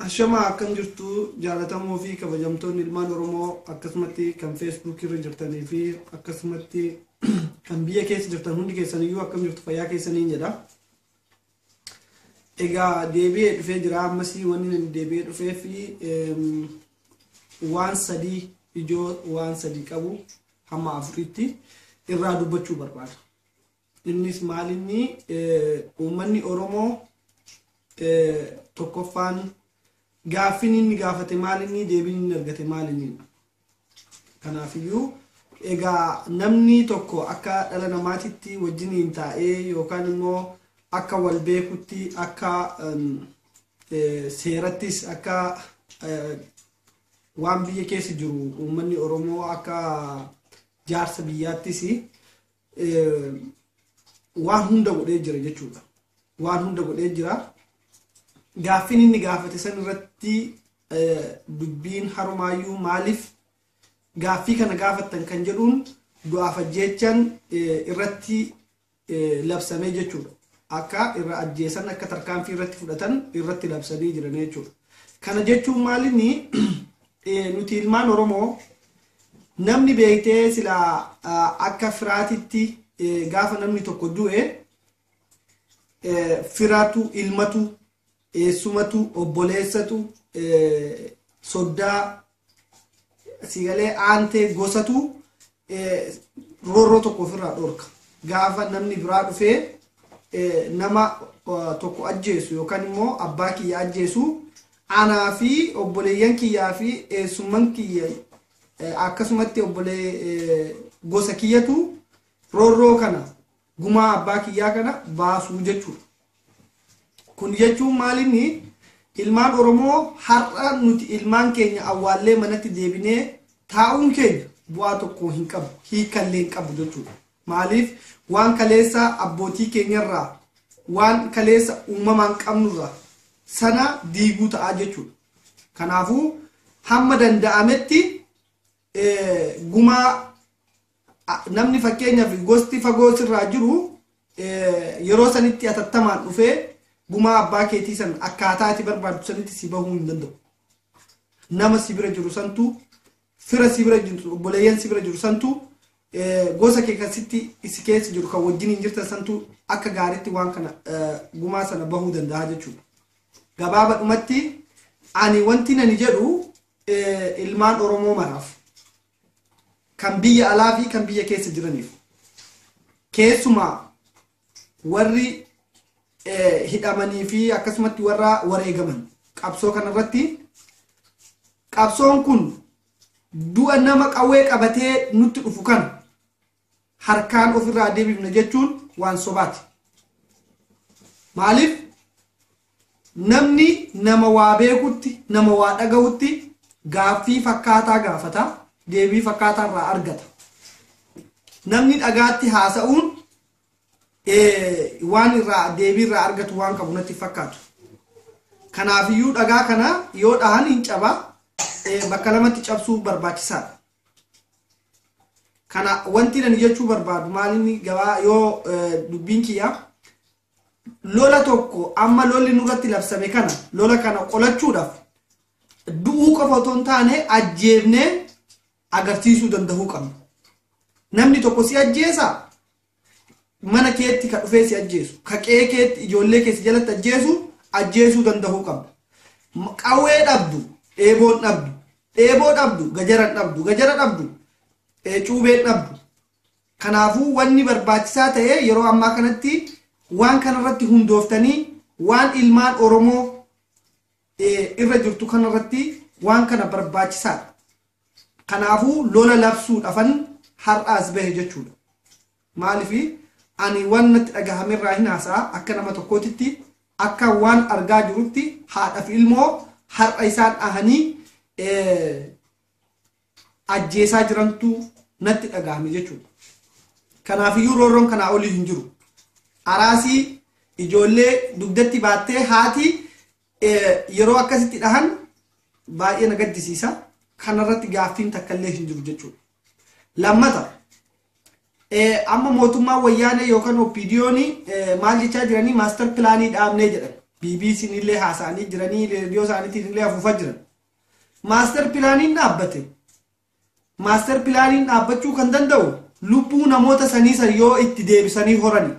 Ashama akkam jirtu jaalatamuu fi kabajamtoonni ilmaan Oromoo akkasumatti kan Facebook irra jirtanii fi akkasumatti kan biyya keessa jirtan hundi keessaniyyuu akkam jirtu fayyaa keessaniin jedha. Egaa deebi'ee dhufee jira ammasii wanni inni deebi'ee dhufee fi waan sadii ijoo waan sadii qabu hamma afuritti irraa dubbachuu barbaada. Innis maalinni uummanni Oromoo tokkoffaan gaaffiin inni gaafate maalinni deebiin inni argate maalinni. Kanaafiyyuu egaa namni tokko akka dhala namaatitti wajjiniin taa'ee yookaan immoo akka wal beekutti akka seerattis akka waan biyya keessa jiru uummanni Oromoo akka jaarsa biyyaattis waan hunda godhee jira jechuudha. Waan hunda godhee jira. Gaaffiin inni gaafate san irratti dubbiin harumaayyuu maaliif gaaffii kana gaafattan kan jedhuun du'aaf ajjeechan irratti labsamee jechuudha. Akka irra ajjeesan akka tarkaanfii irratti fudhatan irratti labsanii jiran jechuudha. Kana jechuun maalinni nuti ilmaan Oromoo namni beektee silaa akka firaatitti gaafa namni tokko du'e firaatu ilmatu eessumatu obboleessatu soddaa sigalee aantee gosatu roorroo tokko ofirraa dhorka. Gaafa namni biraa dhufee nama tokko ajjeesu yookaan immoo abbaa kiyya ajjeesu anaa fi obboleeyyan kiyyaa fi eessumman kiyya akkasumatti obbolee gosa kiyyatu roorroo kana gumaa abbaa kiyyaa kana baasuu jechuudha. Kun jechuun maalinni ilmaan Oromoo har'a nuti ilmaan keenya awwaallee manatti deebinee taa'uun keenya bu'aa tokko hin qabu hiikallee hin qabu jechuudha. Maaliif waan kaleessa abbootii keenyarraa waan kaleessa uumamaan qabnurraa sana diiguu ta'a jechuudha. Kanaafuu hamma danda'ametti gumaa namni fakkeenyaaf gosti fagoo sirraa jiru yeroo sanitti atattamaan dhufee gumaa abbaa keetii san akkaataa ati barbaaddu sanitti si bahuu hin danda'u. Nama si bira jiru santu fira si bira jiru obboleeyyan si bira jiru santu gosa kee kasitti si keessa jiru kan wajjin hin jirtan santu akka gaariitti waan kana gumaa sana bahuu danda'a jechuudha. Gabaabadhumatti ani wanti nani jedhu ilmaan Oromoo maraaf kan biyya alaa fi kan biyya keessa jiraniif keessumaa warri hidhamanii fi akkasumatti warra wareegaman qabsoo kanarratti qabsoon kun du'a nama qawwee qabatee nutti dhufu kan harkaan ofirraa deebifna jechuun waan sobaati. Maaliif namni nama waa beekutti nama waa dhagahutti gaaffii fakkaataa gaafata deebii fakkaataa irraa argata. Namni dhagaatti haasa'uun waan irraa deebii irraa argatu waan qabu natti fakkaatu. Kanaafiyyuu dhagaa kana yoo dhahan hin caba bakka lamatti cabsuu barbaachisaadha. Kana wanti ani jechuu barbaadu maalinni gabaa yoo dubbiin kiyya lola tokko amma lolli nurratti labsame kana lola kana qolachuudhaaf du'uu qofa otoo hin taane ajjeefnee agarsiisuu danda'uu qabna. Namni tokko si ajjeesaa mana keetti ka dhufee si ajjeesu ka qe'ee keetti ijoollee keessa jalatti ajjeesu ajjeesuu danda'uu qabna. Qawwee dhabdu dheeboon dhabdu dheeboo dhabdu gajaran dhabdu gajara dhabdu cuubeen dhabdu. Kanaafuu wanni barbaachisaa ta'e yeroo ammaa kanatti waan kanarratti hundooftanii waan ilmaan Oromoo irra jirtu kanarratti waan kana barbaachisaadha. Kanaafuu lola labsuudhaafan har'aas bahe jechuudha. Maaliif ani waan natti dhagahamerraa hin haasa'a akka nama tokkootitti akka waan argaa jirutti haadhaaf ilmoo har'a isaan dhahanii ajjeesaa jirantu natti dhagahame jechuudha. Kanaafiyyuu roorroon kanaa olii hin jiru. Araasii ijoollee dugdatti baattee haati yeroo akkasitti dhahan baay'ee na gaddisiisa. Kanarratti gaaffiin takka illee hin jiru jechuudha. Lammata amma mootummaan wayyaanee yookaan OPDO'n maal jechaa jiranii maaster pilaanii dhaabnee jedhan. BBC'n illee haasa'anii jiranii, reediyoo isaaniitiin illee afuufaa jiran. Maaster pilaaniin dhaabbate. Maaster pilaaniin dhaabbachuu kan danda'u lubbuu namoota sanii san yoo itti deebisanii horani.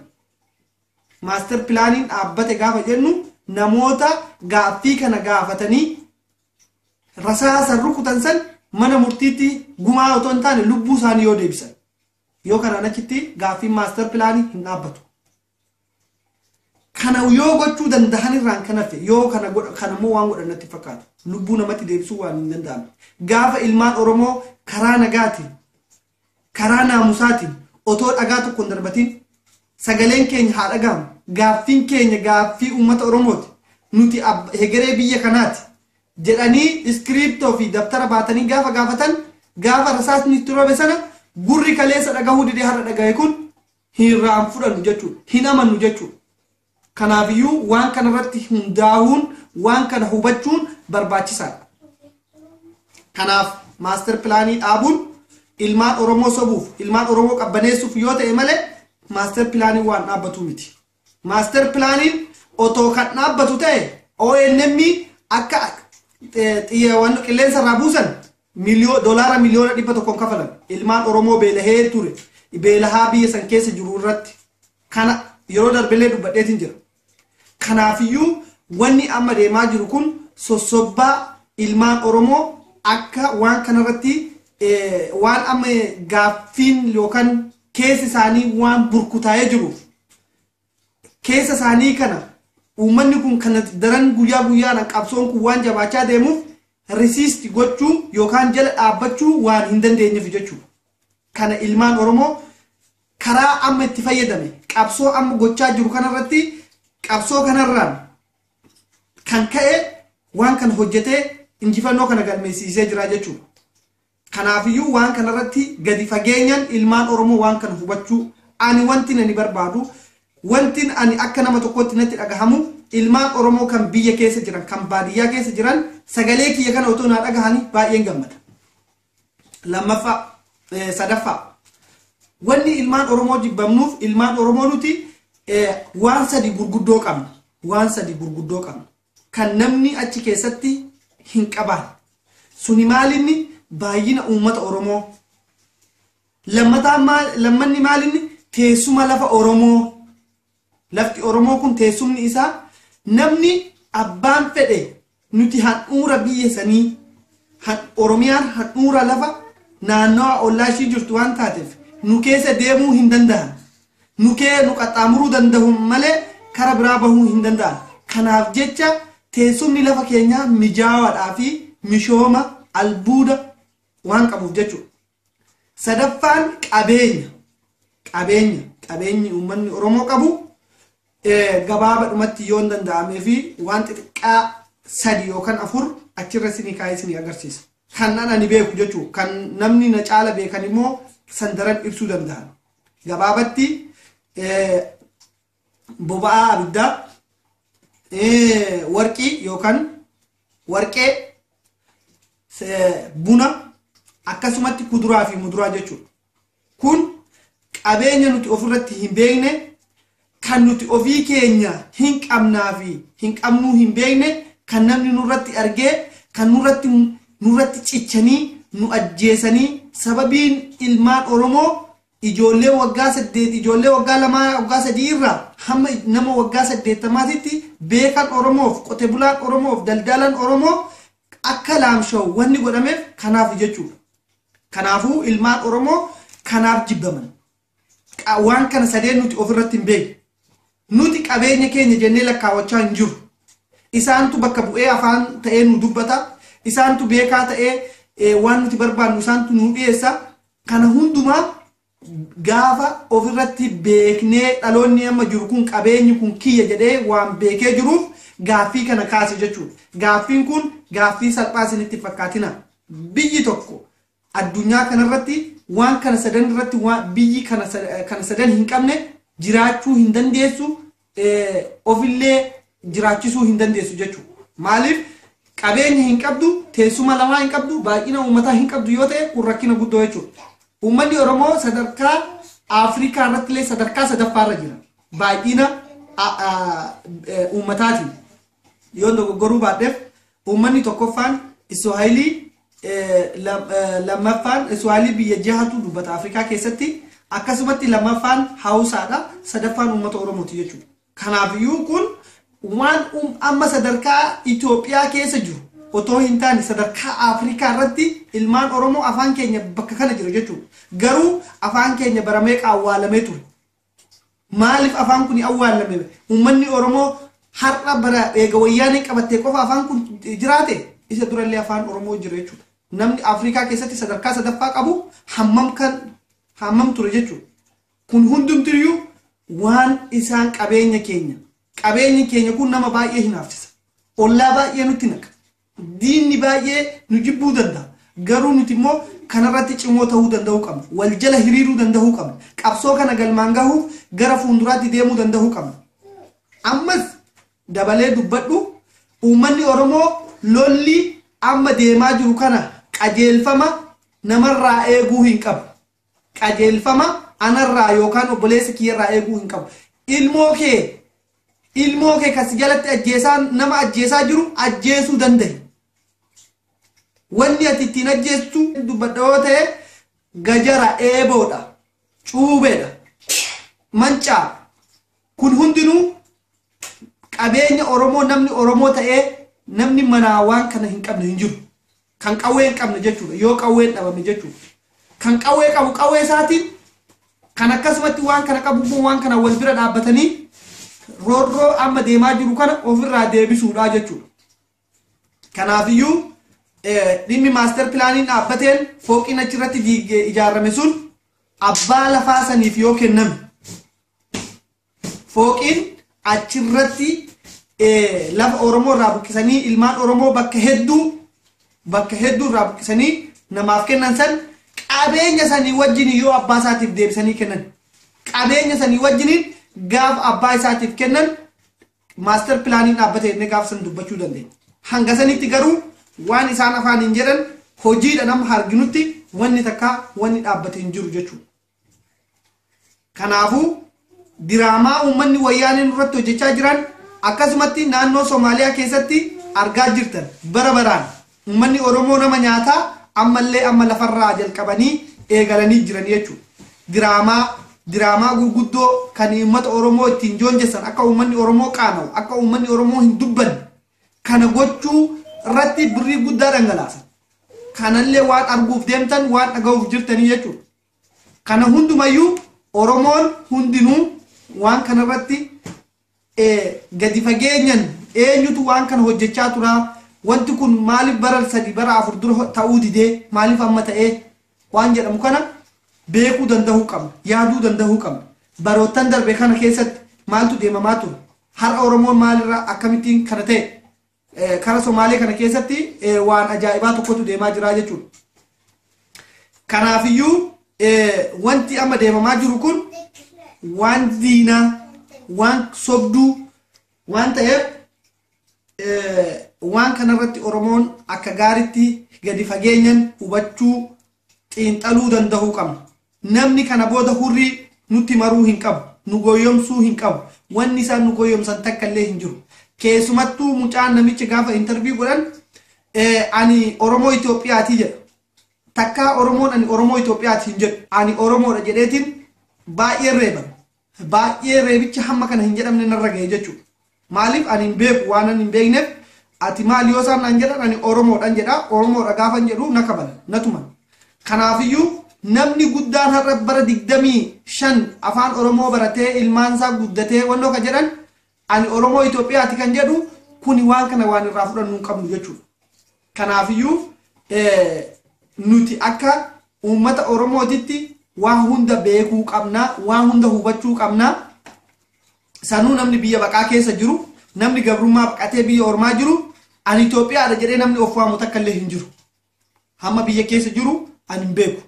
Maaster pilaaniin dhaabbate gaafa jennu namoota gaaffii kana gaafatanii rasaasan rukutan san mana murtiitti gumaa otoo hin taane lubbuu isaanii yoo deebisan. Yoo kanaan achitti gaaffiin maaster pilaanii hin dhaabbatu. Kana yoo gochuu danda'an irraan kan hafe yoo kana immoo waan godhan natti fakkaatu. Lubbuu namatti deebisuu waan hin danda'amne. Gaafa ilmaan Oromoo karaa nagaatiin, karaa naamusaatiin otoo dhagaa tokko hin darbatiin sagaleen keenya haa dhaga'amu. Gaaffiin keenya gaaffii uummata Oromooti. Nuti hegeree biyya kanaati jedhanii iskiriiptoo fi dabtara baatanii gaafa gaafatan, gaafa rasaasni itti roobe sana gurri kaleessa dhagahuu didee har'a dhagahe kun hin fudhannu jechuudha. Hin amannu jechuudha. Kanaafiyyuu waan kanarratti hundaa'uun, waan kana hubachuun barbaachisaadha. Kanaaf maaster pilaanii dhaabuun ilmaan Oromoo sobuuf, ilmaan Oromoo qabbaneessuuf yoo ta'e malee maaster pilaaniin waan dhaabbatu miti. Maaster pilaaniin otoo kan dhaabbatu ta'e ONM akka xiyyeewwan qilleensa irraa buusan $100 miliyoona 100 kafalan ilmaan Oromoo beelahee ture, beelahaa biyya san keessa jiru irratti kana yeroo darbelee dubbadheetiin jira. Kanaafiyyuu wanni amma deemaa jiru kun sossobbaa ilmaan Oromoo akka waan kanarratti waan amma gaaffiin yookaan keessa isaanii waan burkutaa'ee jiruuf, keessa isaanii kana uummanni kun kana daran guyyaa guyyaadhaan qabsoon kun waan jabaachaa deemuuf resist gochuu yookaan jala dhaabbachuu waan hin dandeenyeef jechuudha. Kana ilmaan Oromoo karaa amma itti fayyadame qabsoo amma gochaa jiru kanarratti, qabsoo kanarraan kan ka'e waan kana hojjetee injifannoo kana galmeessisee jira jechuudha. Kanaafiyyuu waan kanarratti gadi fageenyaan ilmaan Oromoo waan kana hubachuu, ani wanti ani barbaadu, wanti ani akka nama tokkotti natti dhagahamu, ilmaan Oromoo kan biyya keessa jiran, kan baadiyyaa keessa jiran sagalee kiyya kana otoo naa dhagahanii baay'een gammada. Lammaffaa, sadaffaa, wanni ilmaan Oromoo jibbamnuuf, ilmaan Oromoo nuti waan sadi gurguddoo qabna. Waan sadi gurguddoo qabna. Kan namni achi keessatti hin qabaanne. Suni maalinni? Baay'ina uummata Oromoo. Lammataan maal, lammanni maalinni? Teessuma lafa Oromoo. Lafti Oromoo kun teessumni isaa namni abbaan fedhe nuti handhuura biyya sanii, Oromiyaan handhuura lafa naannawa ollaa ishii jirtu waan taateef nu keessa deemuu hin danda'an. Nu kee nu qaxxaamuruu danda'u malee kara biraa bahuu hin danda'an. Kanaaf jecha teessumni lafa keenyaa mijaawaadhaa fi mishooma albuuda waan qabuuf jechuudha. Sadaffaan qabeenya. Qabeenya. Qabeenyi uummanni Oromoo qabu gabaabadhumatti yoo hin danda'amee fi waan xixiqqaa sadi yookaan afur achirra isinii kaa'ee isinii agarsiisa. Kan ani beeku jechuudha. Kan namni na caala beekan immoo san daran ibsuu danda'an. Gabaabatti boba'aa abiddaa, warqii yookaan warqee, buna, akkasumatti kuduraa fi muduraa jechuudha. Kun qabeenya nuti ofirratti hin beekne, kan nuti ofii keenya hin qabnaa fi hin qabnuu hin beekne, kan namni nurratti argee kan nurratti cichanii nu ajjeesanii. Sababiin ilmaan Oromoo ijoollee waggaa 8, ijoollee waggaa 2, waggaa 3 irraa hamma nama waggaa 80tti beekan Oromoof, qote bulaan Oromoof, daldalan Oromoo akka laamsha'u wanni godhameef kanaaf jechuudha. Kanaafuu ilmaan Oromoo kanaaf jibbaman. Waan kana sadeen nuti ofirratti hin beekne. Nuti qabeenya keenya jennee lakkaawwachaa hin jiru. Isaantu bakka bu'ee afaan ta'ee nu dubbata. Isaantu beekaa ta'ee waan nuti barbaannu isaantu nu dhiyeessa. Kana hundumaa gaafa ofirratti beeknee, dhaloonni amma jiru kun qabeenyi kun kiyya jedhee waan beekee jiruuf gaaffii kana kaase jechuudha. Gaaffiin kun gaaffii salphaa isinitti fakkaatina. Biyyi tokko addunyaa kanarratti waan kana sadan irratti waan biyyi kana sadan hin qabne jiraachuu hin dandeessu, ofillee jiraachisuu hin dandeessu jechuudha. Maaliif? Qabeenya hin qabdu, teessuma lafaa hin qabdu, baay'ina uummataa hin qabdu yoo ta'e kun rakkina guddoo jechuudha. Uummanni Oromoo sadarkaa Afrikaa irratti illee sadarkaa sadaffaarra jira. Baay'ina uummataatiin. Yoo dogoggoruu baadheef uummanni tokkoffaan Iswaahilii, lammaffaan Iswaahilii biyya jahatu dubbata Afrikaa keessatti, akkasumatti lammaffaan Hawusaadha, sadaffaan uummata Oromooti jechuudha. Kanaafiyyuu kun waan amma sadarkaa Itoophiyaa keessa jiru otoo hin taane sadarkaa Afrikaa irratti ilmaan Oromoo afaan keenya bakka kana jira jechuudha. Garuu afaan keenya baramee awwaalamee ture. Maaliif afaan kun awwaalame? Uummanni Oromoo har'a bara eega wayyaanee qabattee qofa afaan kun jiraate, isa durallee afaan Oromoo jira jechuudha. Namni Afrikaa keessatti sadarkaa sadaffaa qabu hammam kan hammam ture jechuudha. Kun hundumtiyyuu waan isaan qabeenya keenya. Qabeenyi keenya kun nama baay'ee hinaaffisa. Ollaa baay'ee nutti naqa. Diinni baay'ee nu jibbuu danda'a. Garuu nuti immoo kanarratti cimoo ta'uu danda'uu qabna. Wal jala hiriiruu danda'uu qabna. Qabsoo kana galmaan gahuuf gara fuulduraatti deemuu danda'uu qabna. Ammas dabalee dubbadhu, uummanni Oromoo lolli amma deemaa jiru kana qajeelfama namarraa eeguu hin qabu. Qajeelfama anarraa yookaan obboleessa kiyyarraa eeguu hin qabu. Ilmoo kee kasi jalatti ajjeesaa nama ajjeesaa jiru ajjeesuu danda'i. Wanni ati ittiin ajjeestu dubbadha yoo ta'e gajara, eeboodha, cuubeedha, mancaa. Kun hundinuu qabeenya Oromoo. Namni Oromoo ta'ee namni manaa waan kana hin qabne hin jiru. Kan qawwee hin qabne jechuudha, yoo qawween dhabame jechuudha. Kan qawwee qabu qawwee isaatiin, kan akkasumatti waan kana qabu immoo waan kana wal bira dhaabbatanii roorroo amma deemaa jiru kana ofirraa deebisuudha jechuudha. Kanaafiyyuu dhimmi master planiin dhaabbateen fooqiin achirratti diigee ijaarame sun abbaa lafaa saniif yoo kenname, fooqiin achirratti lafa Oromoo irraa buqqisanii ilmaan Oromoo bakka hedduu irraa buqqisanii namaaf kennan san qabeenya sanii wajjin yoo abbaa isaatiif deebisanii kennan, qabeenya sanii wajjiniin gaaf abbaa isaatiif kennan, master planiin dhaabbate jennee gaaf san dubbachuu dandeenya. Hanga sanitti garuu waan isaan afaan hin jedhan hojiidha nama arginutti wanni takka wanni dhaabbate hin jiru jechuudha. Kanaafuu diraamaa uummanni wayyaaneen irratti hojjechaa jiran, akkasumatti naannoo Somaaliyaa keessatti argaa jirtan, bara baraan uummanni Oromoo nama nyaataa ammallee amma lafarraa jalqabanii eegalanii jiran jechuudha. Diraamaa gurguddoo kan uummata Oromoo ittiin joonjessan, akka uummanni Oromoo qaana'u, akka uummanni Oromoo hin dubbanne kana gochuu irratti birrii guddaa dhangalaasan. Kanallee waan arguuf deemtan, waan dhaga'uuf jirtanii jechuudha. Kana hundumayyuu Oromoon hundinuu waan kanarratti gadi fageenyan eenyutu waan kana hojjechaa turaa, wanti kun maaliif bara 3 bara 4 dura ta'uu didee, maaliif amma ta'ee waan jedhamu kana beekuu danda'uu qabna, yaaduu danda'uu qabna. Baroottan darbe kana keessatti maaltu deemamaa ture? Har'a Oromoon maalirraa akkamittiin kana ta'e? Kara Somaalee kana keessatti waan ajaa'ibaa tokkotu deemaa jira jechuudha. Kanaafiyyuu wanti amma deemamaa jiru kun waan diinaa, waan sobduu waan ta'eef, waan kanarratti Oromoon akka gaaritti gadi fageenyan hubachuu, xiinxaluu danda'uu qabna. Namni kana booda hurrii nutti maruu hin qabu, nu goyyomsuu hin qabu. Wanni isaan nu goyyomsan takka illee hin jiru. Keessumattuu mucaan namichi gaafa interview godhan "Ani Oromoo Itoophiyaati" jedha. Takkaa Oromoon "Ani Oromoo Itoophiyaati" hin jedhu. "Ani Oromoodha" jedheetiin baay'ee reeban. Baay'ee reebicha hamma kana hin jedhamne narra gahe jechuudha. Maaliif? Ani hin beeku. Waan ani hin beekneef "Ati maal?" yoo isaan naan jedhan, "Ani Oromoodhaan" jedha. Oromoodha gaafan jedhu na kabala, na tuman. Kanaafiyyuu namni guddaan har'a bara 25 afaan Oromoo baratee ilmaansaa guddatee wannoo kan jedhan "Ani Oromoo Itoophiyaati" kan jedhu kuni waan kana waan irraa fudhannu hin qabnu jechuudha. Kanaafiyyuu nuti akka uummata Oromootitti waan hunda beekuu qabna, waan hunda hubachuu qabna. Sanuu namni biyya baqaa keessa jiru, namni gabrummaa baqatee biyya ormaa jiru, "Ani Itoophiyaadha" jedhee namni of waamu takka illee hin jiru. Hamma biyya keessa jiru ani hin beeku.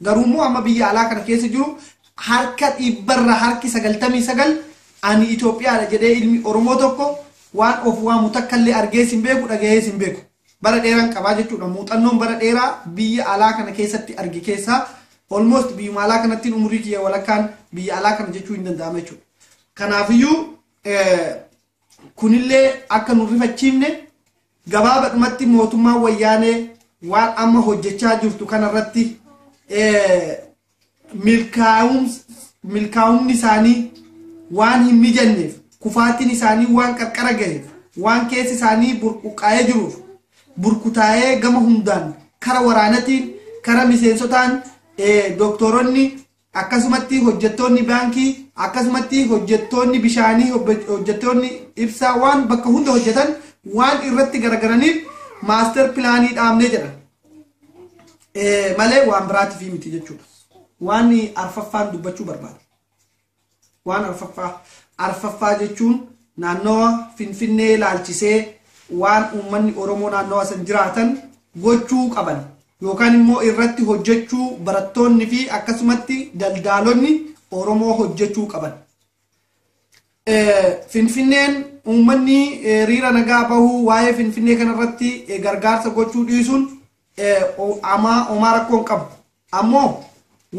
Garuu immoo amma biyya alaa kana keessa jiru harka dhibbarra harki 99 "Ani Itoophiyaadha" jedhee ilmi Oromoo tokko waan of waamu takka illee argees hin beeku, dhagayees hin beeku. Bara dheeraan qabaa jechuudha. Muuxannoon bara dheeraa biyya alaa kana keessatti arge keessaa almost biyyuma alaa kanatti umurii kiyya walakkaan biyya alaa kana jechuu hin danda'ama jechuudha. Kanaafiyyuu Kunillee akka nu rifachiifne gabaabadhumatti mootummaan wayyaanee waan amma hojjechaa jirtu kanarratti milkaa'umni isaanii waan hin mijanneef, kufaatiin isaanii waan qarqara gaheef, waan keessi isaanii burquqaa'ee jiruuf, burkutaa'ee gama hundaan kara waraanatiin, kara miseensotaan, dooktoronni, akkasumatti hojjettoonni baankii, akkasumatti hojjettoonni bishaanii, hojjettoonni ibsaa waan bakka hunda hojjetan waan irratti garagaraniif maaster pilaanii dhaabnee jedhan malee waan biraatiif miti jechuudha. Waan arfaffaan dubbachuu barbaada. Waan arfaffaa jechuun naannawa Finfinnee laalchisee waan uummanni Oromoo naannawa san jiraatan gochuu qaban yookaan immoo irratti hojjechuu barattoonni fi akkasumatti daldaalonni Oromoo hojjechuu qaban. Finfinneen uummanni hiriira nagaa bahuu waa'ee Finfinnee kanarratti gargaarsa gochuu dhiisuun homaa rakkoo hin qabu. Ammoo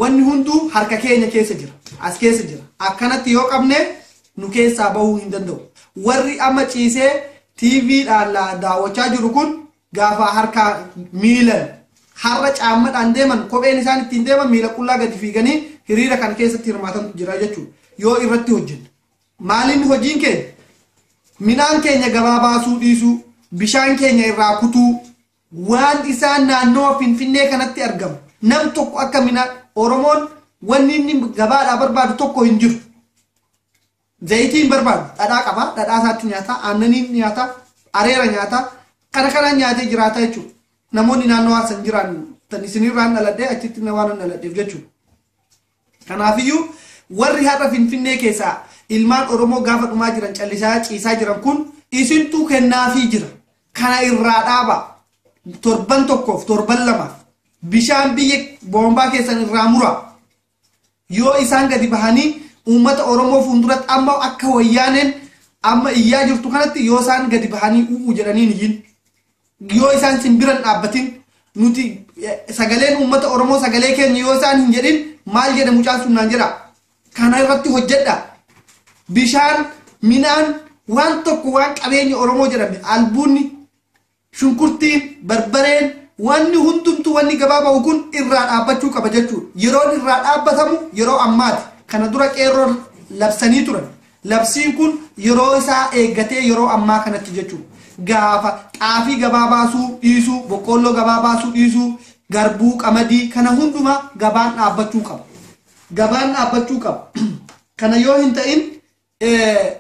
wanni hunduu harka keenya keessa jira. As keessa jira. Akkanatti yoo qabne nu keessaa bahuu hin danda'u. Warri amma ciisee TVdhaan daawwachaa jiru kun gaafa harka miilan har'a caammadhaan deeman, kopheen isaan ittiin deeman miila qullaa gadi fiiganii hiriira kana keessatti hirmaatantu jira jechuudha. Yoo irratti hojjenna. Maaliin hojiin keenya? Midhaan keenya gabaa baasuu dhiisuu, bishaan keenya irraa kutuu, waan isaan naannoo Finfinnee kanatti argamu. Nam tokko akka midhaan Oromoon wanni inni gabaadhaa barbaadu tokko hin jiru. Zayitiin barbaadu, dhadhaa qaba, dhadhaa isaatti nyaata, aannaniin nyaata, areera nyaata, kana kanaan nyaatee jiraata jechuudha. Namoonni naannoo san jiran tan isinirraan dhaladhee achitti waan dhaladheef jechuudha. Kanaafiyyuu warri har'a Finfinnee keessaa ilmaan Oromoo gaafa dhumaa jiran callisaa ciisaa jiran kun isintuu kennaafii jira. Kana irraa dhaaba. Torban tokkoof torban lamaaf bishaan biyya boombaa keessan irraa mura. Yoo isaan gadi bahanii uummata Oromoo fuulduratti amma akka wayyaaneen amma iyyaa jirtu kanatti yoo isaan gadi bahanii u'uu jedhanii iyyin. Yoo isaan simbiran dhaabbatin nuti sagaleen uummata Oromoo sagalee keenya yoo isaan hin jedhin maal jedhe mucaan sun naan jedha. Kana irratti hojjedha. Bishaan, midhaan, waan tokko waan qabeenya Oromoo jedhame albuunni, shunkurtiin, barbareen, wanni hundumtuu wanni gabaa ba'u kun irraa dhaabbachuu qaba jechuudha. Yeroon irraa dhaabbatamu yeroo ammaati. Kana dura qeerroo labsanii turan. Labsiin kun yeroo isaa eeggatee yeroo ammaa kanatti jechuudha. Gaafa xaafii gabaa baasuu dhiisuu, boqqoolloo gabaa baasuu dhiisuu, garbuu, qamadii kana hundumaa gabaan dhaabbachuu qaba. Gabaan dhaabbachuu qaba. Kana yoo hin ta'in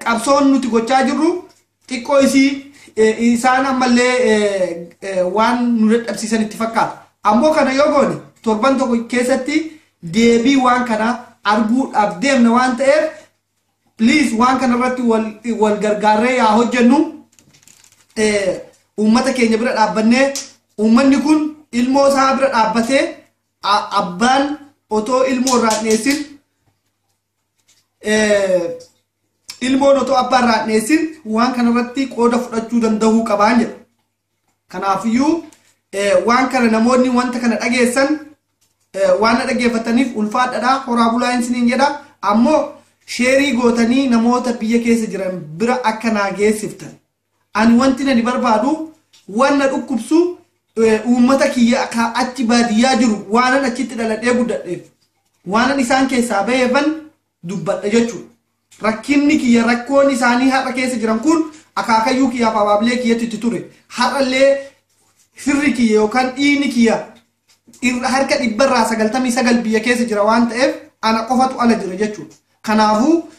qabsoon nuti gochaa jirru xiqqoo isii isaan ammallee waan nu dadhabsiisan itti fakkaata. Ammoo kana yoo goone torban tokko keessatti deebii waan kana arguudhaaf deemna waan ta'eef please waan kanarratti wal gargaarree yaa hojjennu. Uummata keenya bira dhaabbannee uummanni kun ilmoo isaa bira dhaabbatee abbaan otoo ilmoo irraa dheessin ilmoon otoo abbaa irraa dheessin waan kanarratti qooda fudhachuu danda'uu qabaan jedha. Kanaafiyyuu waan kana namoonni wanta kana dhageessan waan na dhaggeeffataniif ulfaadhadhaa horaa bulaa isiniin jedha. Ammoo sheerii gootanii namoota biyya keessa jiran bira akka naa geessiftan. Ani wanti nani barbaadu waan na dhukkubsu uummata kiyya akka achi baadiyyaa jiru waanan achitti dhaladhee guddadheef waanan isaan keessaa baheefan dubbadha jechuudha. Rakkinni kiyya rakkoon isaanii har'a keessa jiran kun akaakayyuu kiyyaaf abaabilee kiyyatti itti ture. Har'allee firri kiyya yookaan dhiigni kiyya harka 99% biyya keessa jira waan ta'eef ana qofatu ala jira jechuudha. Kanaafuu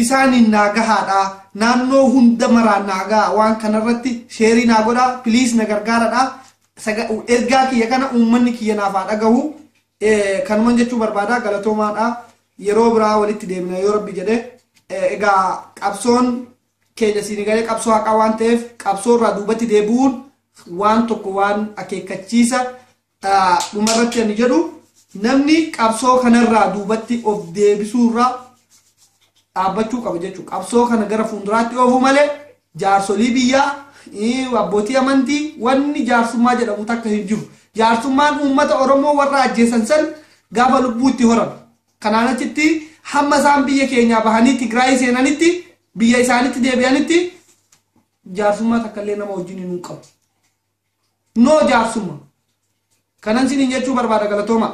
isaaniin naa gahaadha. Naannoo hunda maraan naa gaha. Waan kanarratti sheerii naa godhaa. Piliis na gargaaradha. Ergaa kiyya kana uummanni kiyya naaf haa dhagahu. Kanuman jechuu barbaada. Galatoomaadha. Yeroo biraa walitti deemna yoo rabbi jedhe. Egaa qabsoon keenya siin galee qabsoo haqaa waan ta'eef qabsoo irraa duubatti deebi'uun waan tokko waan akeekkachiisa dhumarratti ani jedhu namni qabsoo kanarraa duubatti of deebisuurraa dhaabbachuu qaba jechuudha. Qabsoo kana gara fuulduraatti oofuu malee jaarsolii biyyaa, abbootii amantii wanni jaarsummaa jedhamu takka hin jiru. Jaarsummaan uummata Oromoo warra ajjeesan san gaafa lubbuu itti horan. Kanaan achitti hamma isaan biyya keenyaa bahanii Tigraay seenanitti Biyya isaanitti deebi'anitti jaarsummaa takka illee nama wajjin hin qabu. No jaarsummaa. Kanan sinin jechuu barbaada, galatooma.